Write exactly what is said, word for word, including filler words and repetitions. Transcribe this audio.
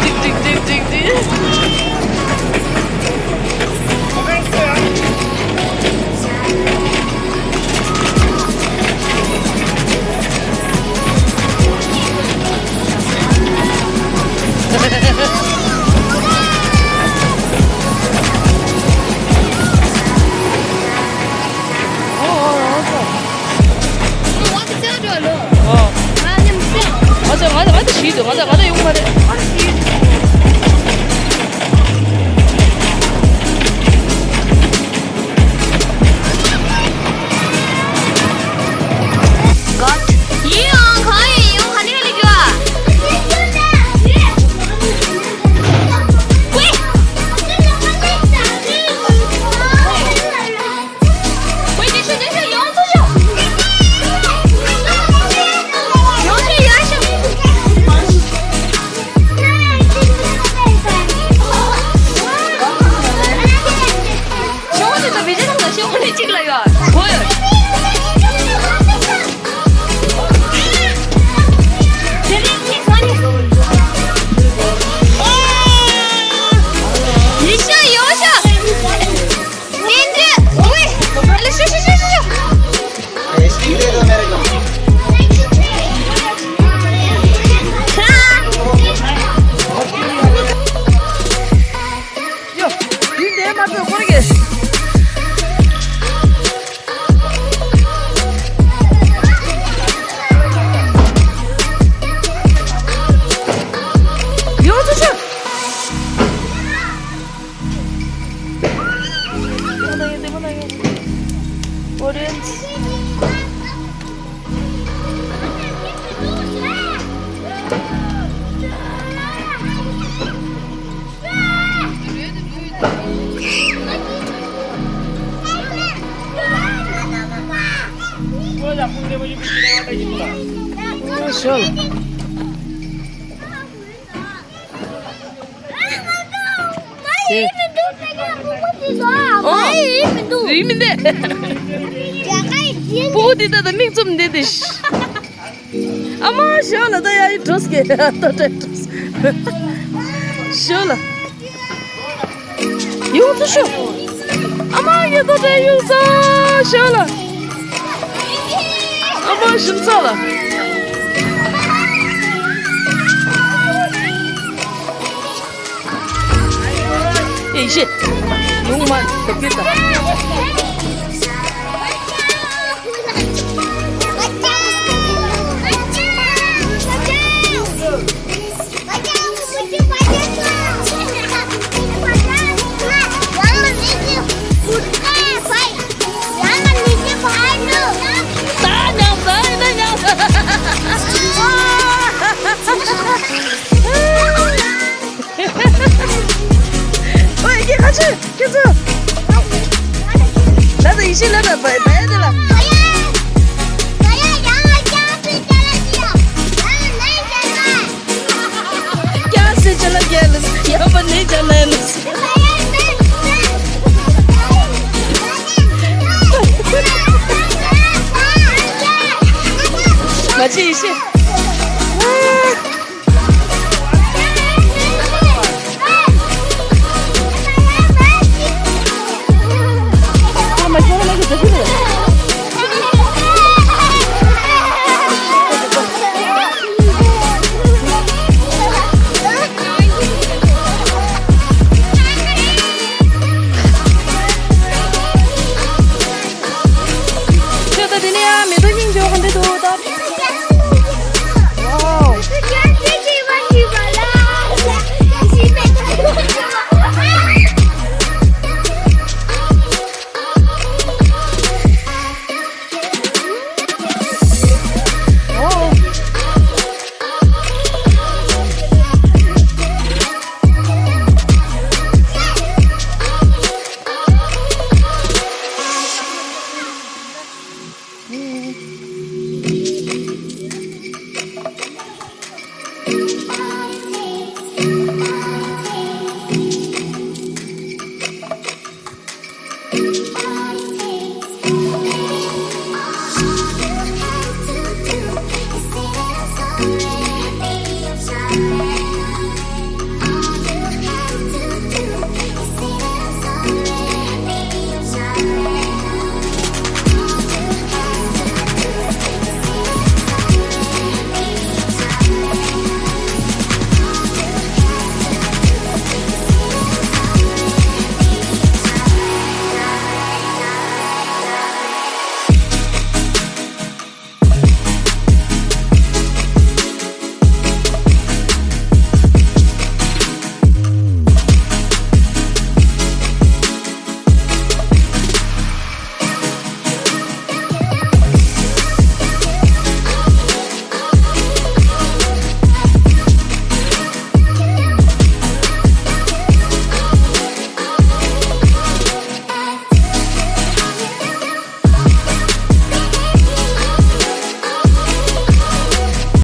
ཀྲིག་ཀྲིག་ཀྲིག་ཀྲིག་ཀྲིག་ཀྲིག་ཀྲིག། ང་ཚོ་ང་ཚོ་ང་ཚོ་ཞིག་འདུག་ང་ཚོ་ང་ཚོ་ཡོང་མ་རེད། ཡིན་ཡང་གང་ཡིན་ཡང་ག་ནས་ལས་རྒྱུ་ཨ། ཀུའི། ཀུའི་དེ་ཤོད་དེ་ཤོད་ཡོང་ཚུར་ཤོག་ཡོང་ཤོག་ཡོང་ཤོག་ཤོག་ནི་ད་བི་ཇེ་ཐང་ལ་ཤོག་ནི་གཅིག་ལ་ཡོད་གོ་ཡོད། དེ་རིང་ཁྱེད་ཚོ་ནི། ཡོང་ཤོག་ཡོང་ཤོག་བསྟན་འཛིན། ཝེ། ཨ་ལེ་ཤོག་ཤོག་ཤོག་ཤོག་ཡོ། ཡིན་དེ་མ་ཐོས་ཁོ་རེ་གས། ཡོ་ཚོ་ཤོག Audience. Sure. Hey. ཨོ། རིག་མི་འདུག་རིག་མི་འདུག་སྤུ་གུ་འདི་ལྟ་དང་མིག་བཙུམ་འདི་དེ། ཨ་མ་ཞོ་ལ་ད་ཡ་ཡི་འགྲོ་སྐད་ཏོ་ཏྲ་འགྲོ་ཞོ་ལ། ཡོང་ཚུལ་ཤོག་ཨ་མ་ཡ་ཏོ་ཏྲ་ཡོང་ས་ཞོ་ལ། ཨ་མ་ཞིམ་ཚ་ལ། ཨེ་ཤེ། ཡོང་མ་ཐུབ་ཀྱི་ད། ད་ཉམས་ད་ཡིན་ན་ཉམས། ཨོ་ཡ་ཁྱེད་ཁ་ཆེ་ཁྱེད་ཚོ། ད་ད་ཡིན་ཤེས་ལ་ད་བ་བ་ཡ་དེ་ལ། ཀྱ་སེ་ཅ་ལ་རྒྱལ་ལ་ཡ་བ་ནེ་ཅ་ལ་ཡ་ལ།